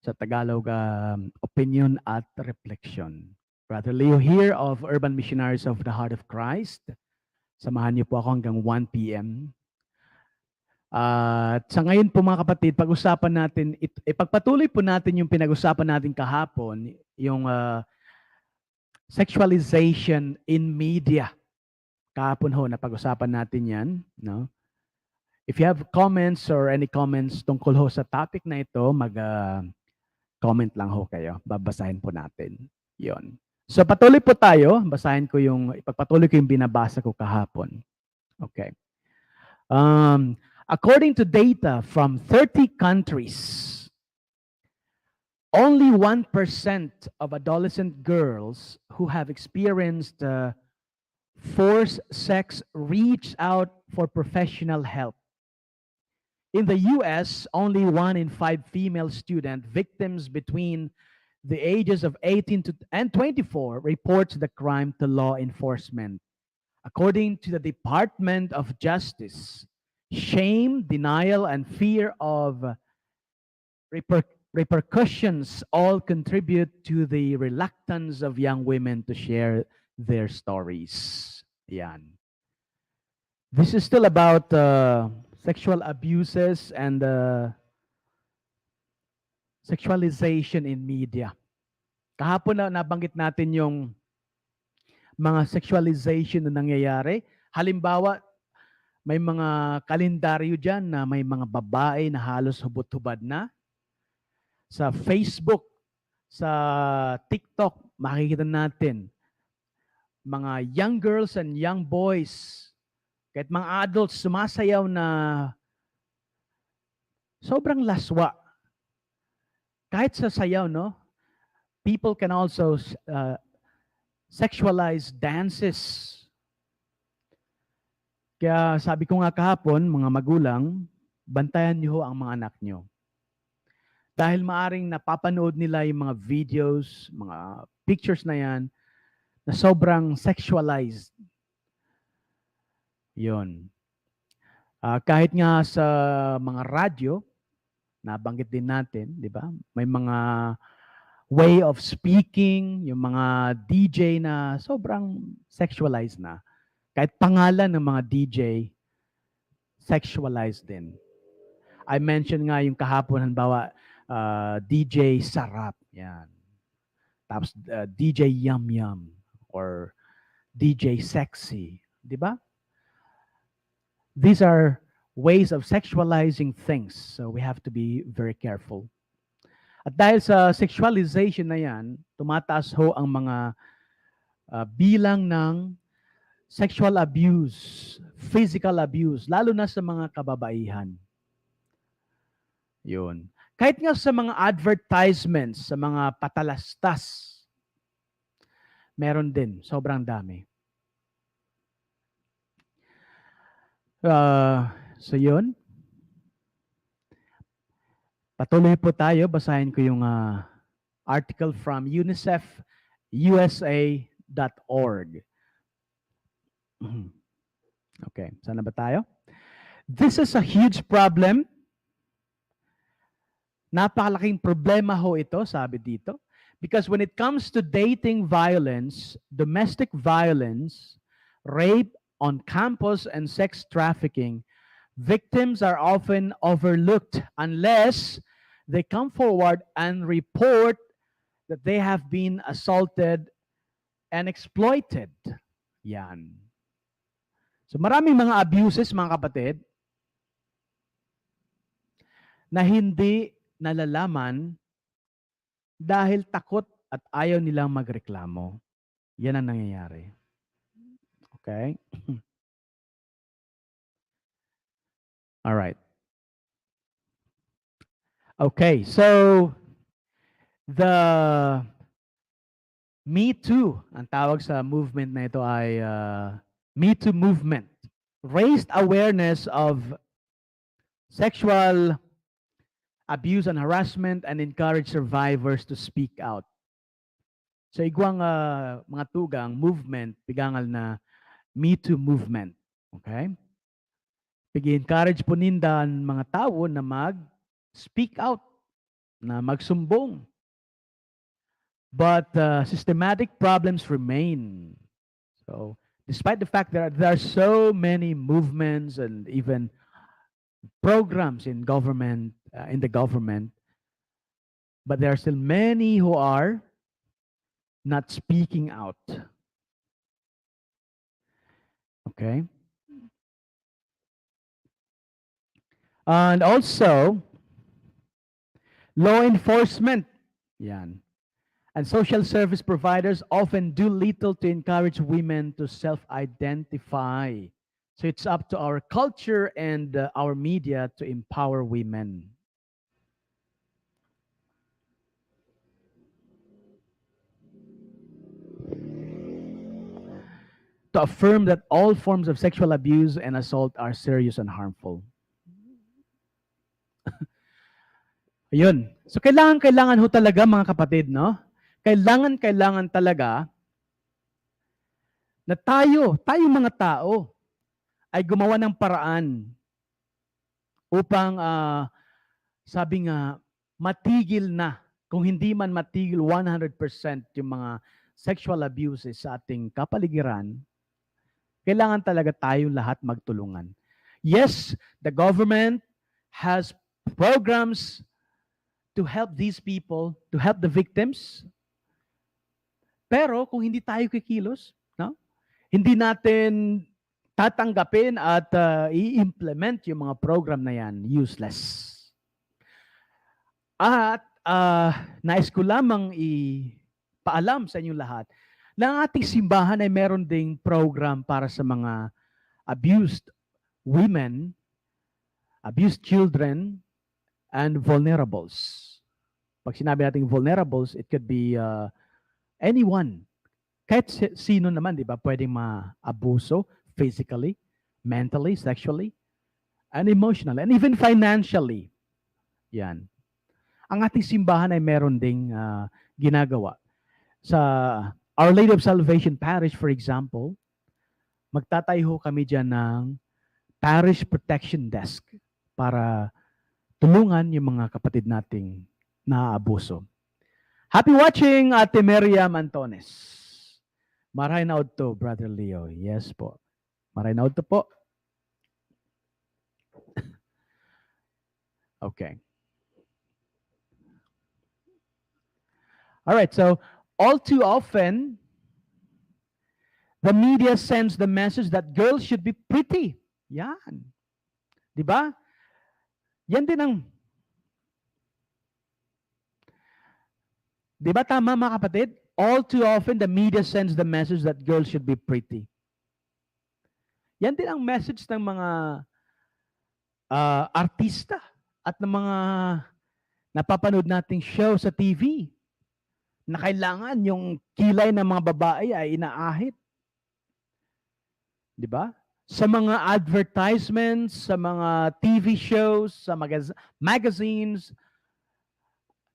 Sa Tagalog, um, Opinion at Reflection. Brother Leo here of Urban Missionaries of the Heart of Christ. Samahan niyo po ako hanggang one p.m. At sa ngayon po, mga kapatid, pag-usapan natin, it- ipagpatuloy po natin yung pinag-usapan natin kahapon, yung uh, sexualization in media. Kahapon ho, napag-usapan natin yan, no? If you have comments or any comments tungkol ho sa topic na ito, mag uh, comment lang ho kayo. Babasahin po natin. Yon. So patuloy po tayo. Basahin ko yung, ipagpatuloy ko yung binabasa ko kahapon. Okay. Um, according to data from thirty countries, only one percent of adolescent girls who have experienced uh, forced sex reach out for professional help. In the U S, only one in five female student victims between the ages of eighteen to, and twenty-four reports the crime to law enforcement. According to the Department of Justice, shame, denial, and fear of reper- repercussions all contribute to the reluctance of young women to share their stories. Yan. This is still about uh, sexual abuses and uh, sexualization in media. Kahapon na nabanggit natin yung mga sexualization na nangyayari. Halimbawa, may mga kalendaryo diyan na may mga babae na halos hubot-hubad na. Sa Facebook, sa TikTok, makikita natin mga young girls and young boys, kahit mga adults, sumasayaw na sobrang laswa. Kahit sa sayaw, no? People can also uh, sexualize dances. Kaya sabi ko nga kahapon, mga magulang, bantayan niyo ho ang mga anak niyo. Dahil maaring napapanood nila yung mga videos, mga pictures na yan, na sobrang sexualized. Yun. Uh, kahit nga sa mga radyo, nabanggit din natin, di ba? May mga way of speaking, yung mga D J na sobrang sexualized na. Kahit pangalan ng mga D J, sexualized din. I mentioned nga yung kahapon, halimbawa, uh, D J Sarap, yan. Tapos uh, D J Yum Yum or D J Sexy, di ba? These are ways of sexualizing things. So we have to be very careful. At dahil sa sexualization na yan, tumataas ho ang mga uh, bilang ng sexual abuse, physical abuse, lalo na sa mga kababaihan. Yun. Kahit nga sa mga advertisements, sa mga patalastas, meron din. Sobrang dami. Uh, so yun. Patuloy po tayo. Basahin ko yung uh, article from unicef U S A dot org. Okay, sana ba tayo? This is a huge problem. Napakalaking problema ho ito, sabi dito. Because when it comes to dating violence, domestic violence, rape on campus, and sex trafficking, victims are often overlooked unless they come forward and report that they have been assaulted and exploited. Yan. So maraming mga abuses, mga kapatid, na hindi nalalaman dahil takot at ayaw nilang magreklamo. Yan ang nangyayari. Okay? All right. Okay, so the Me Too, ang tawag sa movement na ito ay uh, Me Too movement, raised awareness of sexual abuse and harassment and encourage survivors to speak out. So igwang uh, mga tugang movement, pigangal na Me Too movement. Okay? Pig-encourage po ninda ang mga tawo na mag-speak out, na magsumbong. But uh, systematic problems remain. So, despite the fact that there are so many movements and even programs in government, uh, in the government, but there are still many who are not speaking out. Okay? And also, law enforcement. Yan. And social service providers often do little to encourage women to self-identify. So it's up to our culture and uh, our media to empower women. To affirm that all forms of sexual abuse and assault are serious and harmful. Ayun. So, kailangan, kailangan ho talaga, mga kapatid, no? Kailangan, kailangan talaga na tayo, tayong mga tao, ay gumawa ng paraan upang, ah, sabi nga, matigil na, kung hindi man matigil one hundred percent yung mga sexual abuses sa ating kapaligiran, kailangan talaga tayong lahat magtulungan. Yes, the government has programs to help these people, to help the victims. Pero kung hindi tayo kikilos, no? Hindi natin tatanggapin at uh, i-implement yung mga program na yan, useless. At uh, nais ko lamang ipaalam sa inyong lahat na ang ating simbahan ay meron ding program para sa mga abused women, abused children, and vulnerables. Pag sinabi nating vulnerables, it could be uh, anyone. Kahit sino naman, di ba, pwedeng maabuso physically, mentally, sexually, and emotionally, and even financially. Yan. Ang ating simbahan ay meron ding uh, ginagawa. Sa Our Lady of Salvation Parish, for example, magtatayo kami dyan ng Parish Protection Desk para tulungan yung mga kapatid nating naaabuso. Happy watching, Ate Miriam Antones. Maray na udto, Brother Leo. Yes po. Maray na udto po. Okay. All right, so all too often, the media sends the message that girls should be pretty. Yan. Di ba? Yan din ang... Di ba tama, mga kapatid? All too often, the media sends the message that girls should be pretty. Yan din ang message ng mga uh, artista at ng mga napapanood nating show sa T V na kailangan yung kilay ng mga babae ay inaahit. Di ba? Sa mga advertisements, sa mga T V shows, sa magaz- magazines,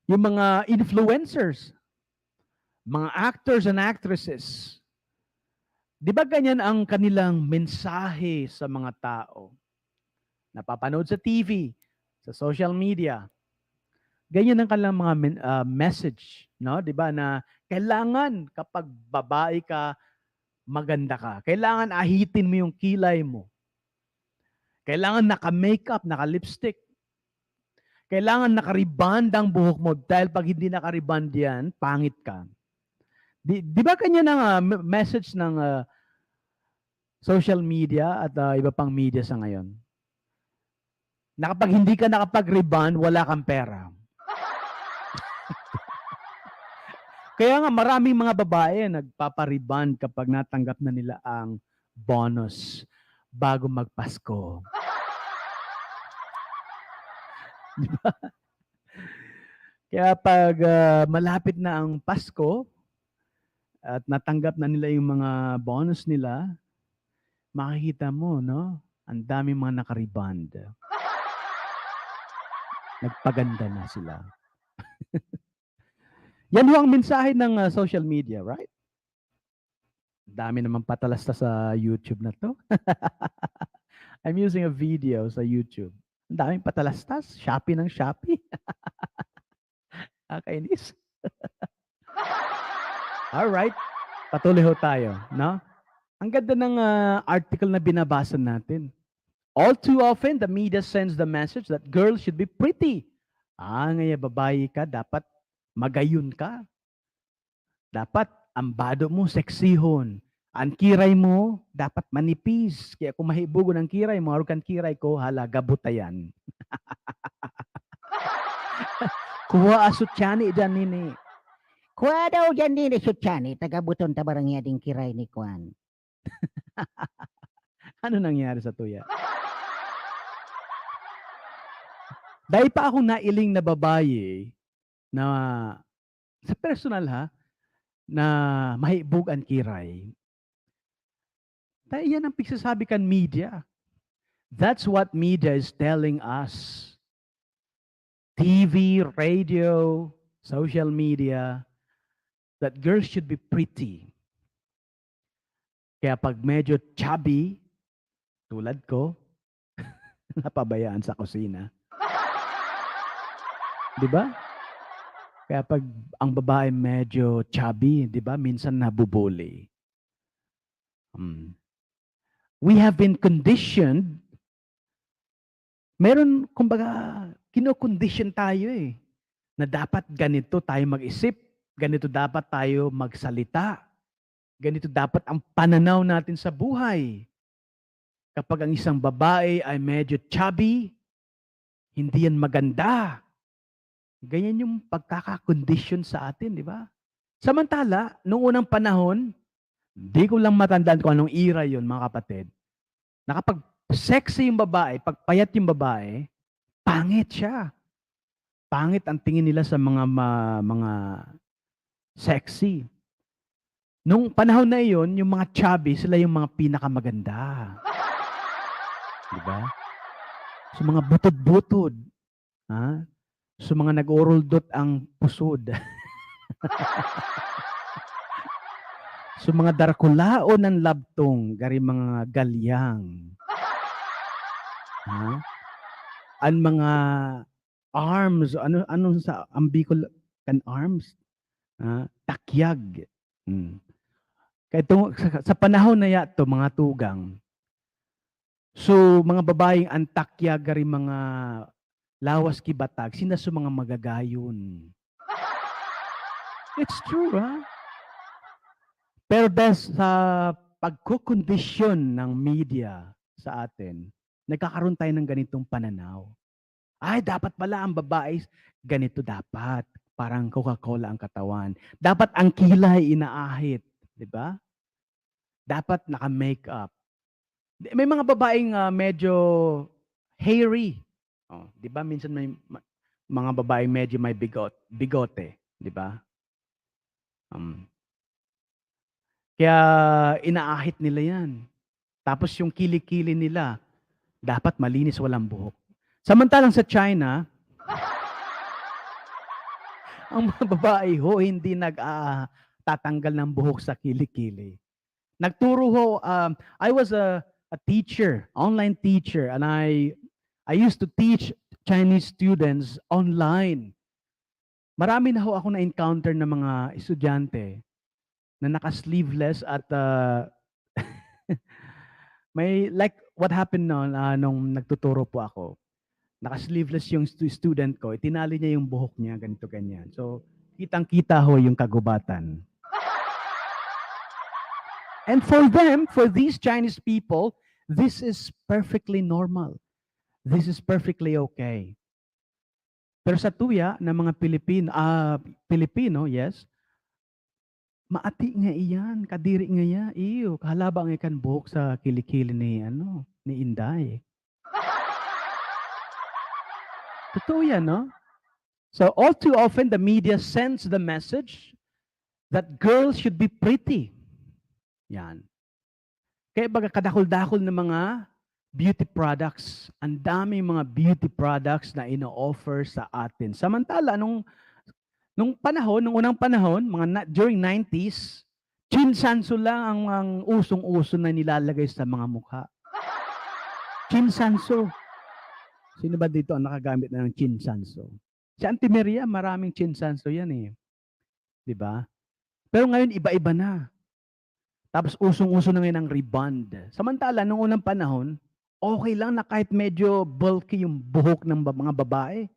yung mga influencers, mga actors and actresses, di ba ganyan ang kanilang mensahe sa mga tao? Napapanood sa T V, sa social media. Ganyan ang kanilang mga men ah, message, 'no, 'di ba, na kailangan kapag babae ka, maganda ka. Kailangan ahitin mo yung kilay mo. Kailangan naka-makeup, naka-lipstick. Kailangan naka-rebond ang buhok mo dahil 'pag hindi naka-rebond 'yan, pangit ka. 'Di 'di ba ganyan ang, ah, me message ng, ah, social media at, ah, iba pang media sa ngayon? Na kapag hindi ka nakapag-rebond, wala kang pera. Kaya nga maraming mga babae nagpapa-rebond kapag natanggap na nila ang bonus bago magpasko. 'Di ba? Kaya 'pag, ah, malapit na ang Pasko at natanggap na nila yung mga bonus nila, makikita mo, 'no, ang daming mga naka-rebond. Nagpaganda na sila. Yan ho ang mensahe ng, ah, social media, right? Dami namang patalastas sa YouTube na 'to. I'm using a video sa YouTube. Ang daming patalastas, Shopee ng Shopee. Nakakainis. Alright, patuloy ho tayo, 'no? Ang ganda ng, ah, article na binabasa natin. "All too often, the media sends the message that girls should be pretty." Ah, ngaya babae ka, dapat magayon ka. Dapat ang bado mo, seksihon. Ang kiray mo, dapat manipis. Kaya kung mahibogon ang kiray mo, arog kan kiray ko, hala, gabuta yan. Kuwaa sutyani diyan, nini. Kuwaa daw diyan, nini, sutyani. Tagabuton ta barang yading kiray ni kuan. Ano nangyari sa tuya? Dai pa akong nailing na babae na, sa personal ha, na mahibog an kiray. Dai yan ang pigsasabi kan media. That's what media is telling us. T V, radio, social media, that girls should be pretty. Kaya 'pag medyo chubby, tulad ko, napabayaan sa kusina. 'Di ba? Kaya 'pag ang babae medyo chubby, 'di ba, minsan nabu-bully. Hmm. We have been conditioned, meron, kumbaga, kino-condition tayo, eh, na dapat ganito tayo mag-isip, ganito dapat tayo magsalita, ganito dapat ang pananaw natin sa buhay. Kapag ang isang babae ay medyo chubby, hindi yan maganda. Ganyan yung pagkakakondisyon sa atin, di ba? Samantala, nung unang panahon, di ko lang matandaan kung anong era yun, mga kapatid, na kapag sexy yung babae, pag payat yung babae, pangit siya. Pangit ang tingin nila sa mga ma mga sexy. Nung panahon na iyon, yung mga chubby, sila yung mga pinakamaganda. Di ba? So, mga butod-butod, ha? So, mga nag-uuruldot ang pusod. So, mga darakulaon ng labtong, gari mga galyang. Ha? Ang mga arms, ano, ano sa, ang Bicol kan arms? Ah, takyag. Hmm. Kaya ito, sa, sa panahon na yato, mga tugang, so, mga babaeng antakya, gari mga lawas ki batag, sinda so mga magagayon. It's true, ha? Pero dahil sa pagkukondisyon ng media sa atin, nagkakaroon tayo ng ganitong pananaw. Ay, dapat pala ang babae, ganito dapat. Parang Coca-Cola ang katawan. Dapat ang kilay inaahit, di ba? Dapat naka-makeup. Di, may mga babaeng, ah, medyo hairy. Oh, di ba minsan may ma mga babaeng medyo may bigot bigote, di ba? Um, kaya inaahit nila yan. Tapos yung kili-kili nila, dapat malinis, walang buhok. Samantalang sa China, ang mga babae ho, hindi nag, ah, tatanggal ng buhok sa kili-kili. Nagturo ho, um, I was a, a teacher, online teacher, and I, I used to teach Chinese students online. Marami na ho ako na-encounter na mga estudyante na naka-sleeveless at, ah, may, like what happened noon, ah, nung nagtuturo po ako. Naka-sleeveless yung stu-, student ko, itinali niya yung buhok niya, ganito, ganyan. So, kitang-kita ho yung kagubatan. And for them, for these Chinese people, this is perfectly normal. This is perfectly okay. Pero sa tuya ng mga Pilipino, ah, Pilipino, yes, maati nga iyan, kadiri nga iya, iyo, kahalaba nga kan buhok sa kilikili ni, ano, ni Inday. Totoo yan, no? So, all too often, the media sends the message that girls should be pretty. Yan. Kaya baga kadakol-dakol na mga beauty products. Ang daming mga beauty products na ino-offer sa atin. Samantala, nung, nung panahon, nung unang panahon, mga na, during nineties, chinsanso lang ang, ang usong-uso na nilalagay sa mga mukha. Chinsanso. Sino ba dito ang nakagamit na ng chinsanso? Si Auntie Miriam, maraming chinsanso yan eh. Di ba? Pero ngayon, iba-iba na. Tapos usong-uso na ngayon ang rebond. Samantala, nung unang panahon, okay lang na kahit medyo bulky yung buhok ng ba-, mga babae.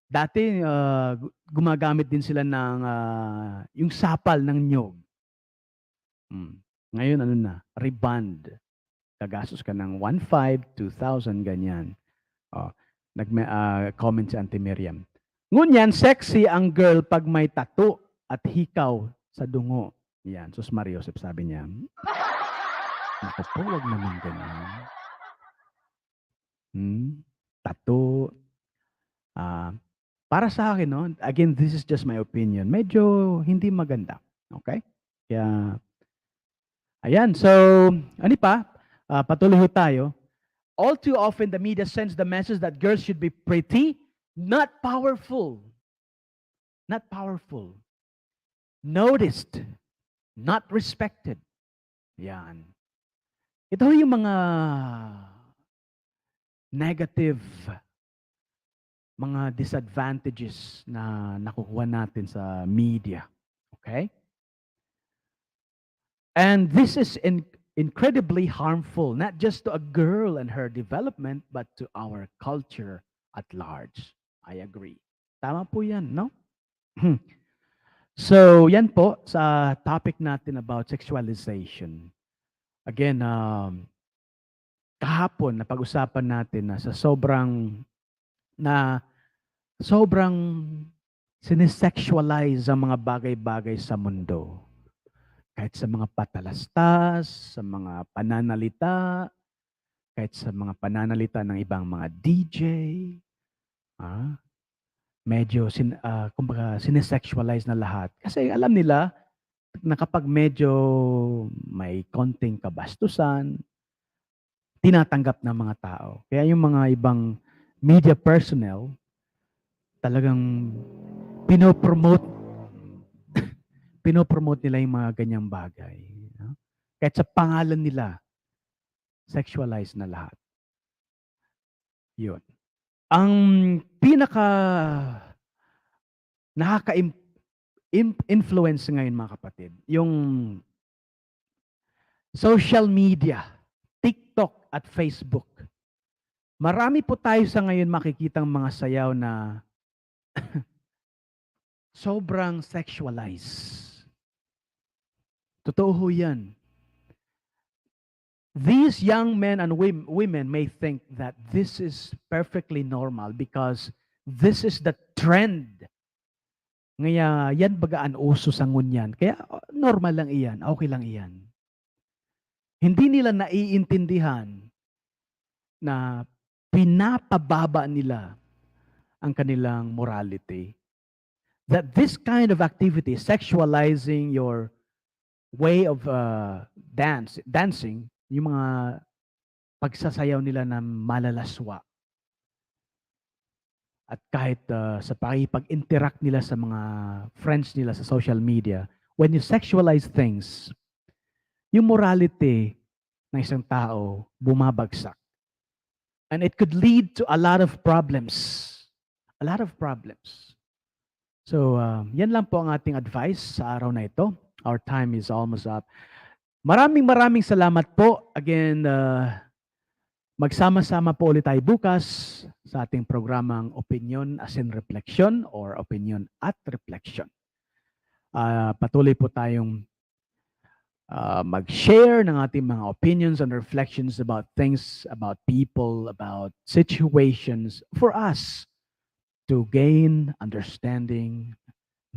Dati, ah, gu-, gumagamit din sila ng, ah, yung sapal ng nyog. Hmm. Ngayon, ano na? Rebond. Gagastos ka ng one five, two thousand, ganyan. Oh, nagme-, ah, comment si Auntie Miriam. Ngunyan, sexy ang girl pag may tattoo at hikaw sa dungo. Yan, sus Maria Joseph, sabi niya. Naku po, wag naman ganyan. Hmm? Tattoo. Ah, para sa akin, no? Again, this is just my opinion. Medyo hindi maganda. Okay? Kaya, ayan. So, ano pa? Ah, patuloy ho tayo. All too often, the media sends the message that girls should be pretty, not powerful. Not powerful. Noticed, not respected. Yan. Ito yung mga negative, mga disadvantages na nakukuha natin sa media. Okay? And this is in-, incredibly harmful, not just to a girl and her development, but to our culture at large. I agree. Tama po yan, no? So, yan po sa topic natin about sexualization. Again, um, kahapon, napag-usapan natin na sa sobrang, na sobrang sinesexualize ang mga bagay-bagay sa mundo. Kahit sa mga patalastas, sa mga pananalita, kahit sa mga pananalita ng ibang mga D J, ah, medyo sin-, ah, kumbaga, sinesexualize na lahat. Kasi alam nila na kapag medyo may konting kabastusan, tinatanggap ng mga tao. Kaya yung mga ibang media personnel, talagang pinopromote, pinopromote nila yung mga ganyang bagay, no? Kahit sa pangalan nila, sexualized na lahat. Yun. Ang pinaka nakaka-im-, im-, influence ngayon, mga kapatid, yung social media, TikTok at Facebook. Marami po tayo sa ngayon makikitang mga sayaw na sobrang sexualized. Totoo ho yan. These young men and wom-, women may think that this is perfectly normal because this is the trend. Ngaya, yan baga an uso sa ngunyan. Kaya, uh, normal lang iyan, okay lang iyan. Hindi nila naiintindihan na pinapababa nila ang kanilang morality. That this kind of activity, sexualizing your way of, uh, dance, dancing, yung mga pagsasayaw nila na malalaswa, at kahit, uh, sa pakikipag-interact nila sa mga friends nila sa social media, when you sexualize things, yung morality ng isang tao bumabagsak. And it could lead to a lot of problems. A lot of problems. So, ah, yan lang po ang ating advice sa araw na ito. Our time is almost up. Maraming, maraming salamat po. Again, ah, magsama-sama po ulit tayo bukas sa ating programang Opinyon asin Refleksyon or Opinyon at Refleksyon. Ah, patuloy po tayong, ah, mag-share ng ating mga opinions and reflections about things, about people, about situations for us to gain understanding,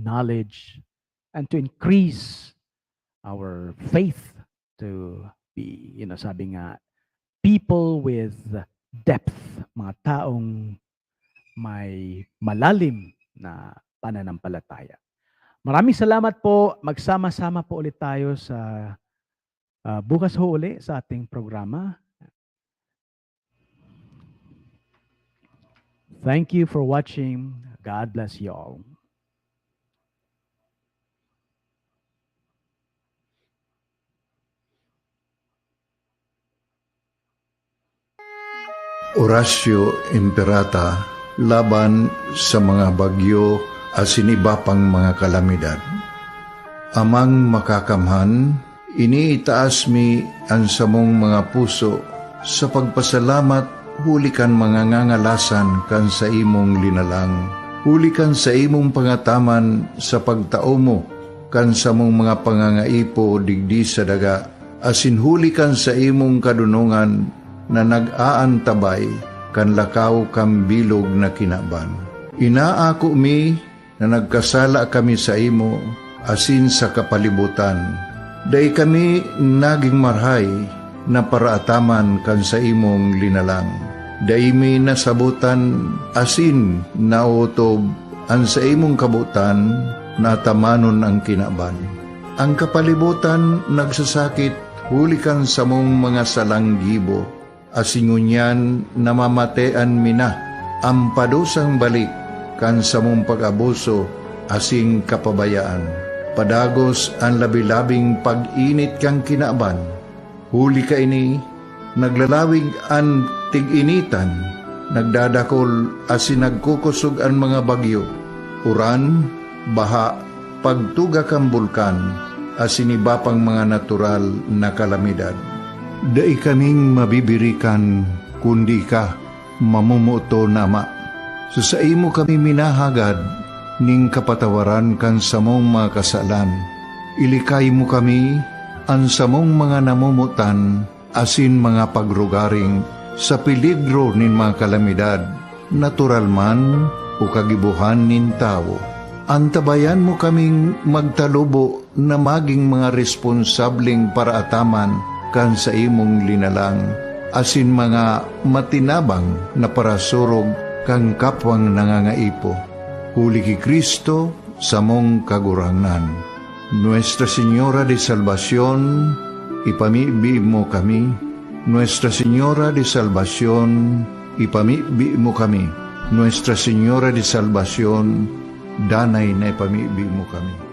knowledge, and to increase our faith to be, you know, sabi nga, people with depth, mga taong may malalim na pananampalataya. Maraming salamat po. Magsama-sama po ulit tayo sa, ah, bukas ho uli sa ating programa. Thank you for watching. God bless you all. Oratio Imperata laban sa mga bagyo asin iba pang mga kalamidad. Amang Makakamhan, iniitaas mi an samong mga puso sa pagpasalamat huli kan mga ngangalasan kan saimong linalang, huli kan saimong pangataman sa pagtao mo kan samong mga pangangaipo digdi sa daga, asin huli kan saimong kadonongan na nag-aantabay kan lakaw kan bilog na kinaban. Inaako mi na nagkasala kami saimo asin sa kapalibotan. Dai kami nagin marahay na paraataman kan saimong linalang. Dai mi nasabotan asin naotob an saimong kabotan na atamanon an kinaban. An kapalibotan nagsasakit huli kan samong mga salang gibo, asin ngunyan namamatean mi na an padusang balik kan samong pag-abuso asin kapabayaan. Padagos an labi-labing pag-init kan kinaban. Huli kaini, naglalawig an tig-initan, nagdadakol asin nagkukosog an mga bagyo, uran, baha, pagtuga kan bulkan, asin iba pang mga natural na kalamidad. Dai kaming mabibirikan kundi ika, mamomoton na Ama. Sa saimo kami minahagad nin kapatawaran kan samong mga kasalan. Ilikay mo kami, an samong mga namomotan, asin mga pagrugaring sa peligro nin mga kalamidad, natural man o kagibohan nin tawo. Antabayan mo kaming magtalubo na magin mga responsableng paraataman kan saimong linalang, asin mga matinabang na parasurog kan kapwang nangangaipo. Huli ki Cristo, samong Kagurangnan. Nuestra Señora de Salvacion, ipamibi mo kami. Nuestra Señora de Salvacion, ipamibi mo kami. Nuestra Señora de Salvacion, danay na ipamibi mo kami.